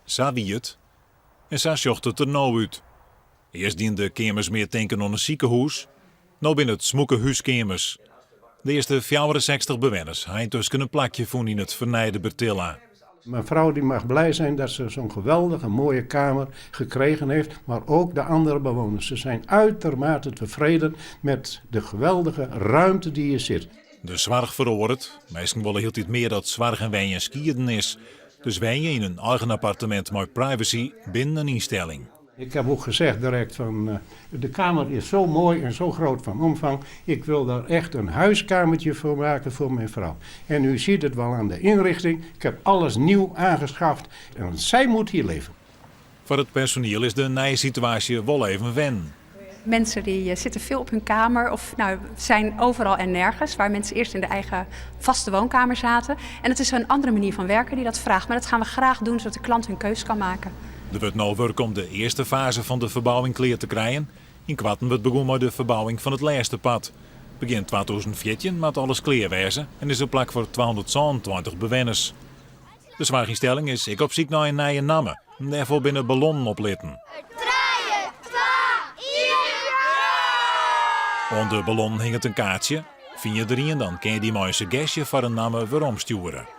Sa wie it en sa sjocht it der no út. Earst dienen de keamers mear tinken oan in sikehûs, no binne it smûke húskeamers. De earste 64 bewenners ha yntusken in plakje fûn yn it fernijde Bertilla. Mijn vrouw die mag blij zijn dat ze zo'n geweldige mooie kamer gekregen heeft, maar ook de andere bewoners. Ze zijn uitermate tevreden met de geweldige ruimte die hier zit. De soarch feroaret. Minsken wolle hieltyd mear dat soarch en wenjen skieden is. Dus wenje yn in eigen appartemint mei privacy binnen in ynstelling. Ik heb ook gezegd direct van eh, de kamer is zo mooi en zo groot van omvang. Ik wil daar echt een huiskamertje voor maken voor mijn vrouw. En u ziet het wel aan de inrichting. Ik heb alles nieuw aangeschaft en zij moet hier leven. Foar it personiel is de nije situaasje wol even wennen. Mensen die eh, zitten veel op hun kamer of nou, zijn overal en nergens, waar mensen eerst in de eigen vaste woonkamer zaten. En het is een andere manier van werken die dat vraagt, maar dat gaan we graag doen zodat de klant hun keus kan maken. Der wurdt no wurke om de earste faze fan de ferbouwing klear te krijen. Ynkoarten wurdt begûn mei de ferbouwing fan it lêste part. Begjin 2014 moat alles klear wêze en is der plak foar 227 bewenners. De soarchynstelling is ek op syk nei in nije namme. Dêrfoar binne ballonnen oplitten. Oan de ballonnen hinget in kaartsje. Fine je der ien, dan kinne je dy mei in suggestje foar in namme weromstjoere.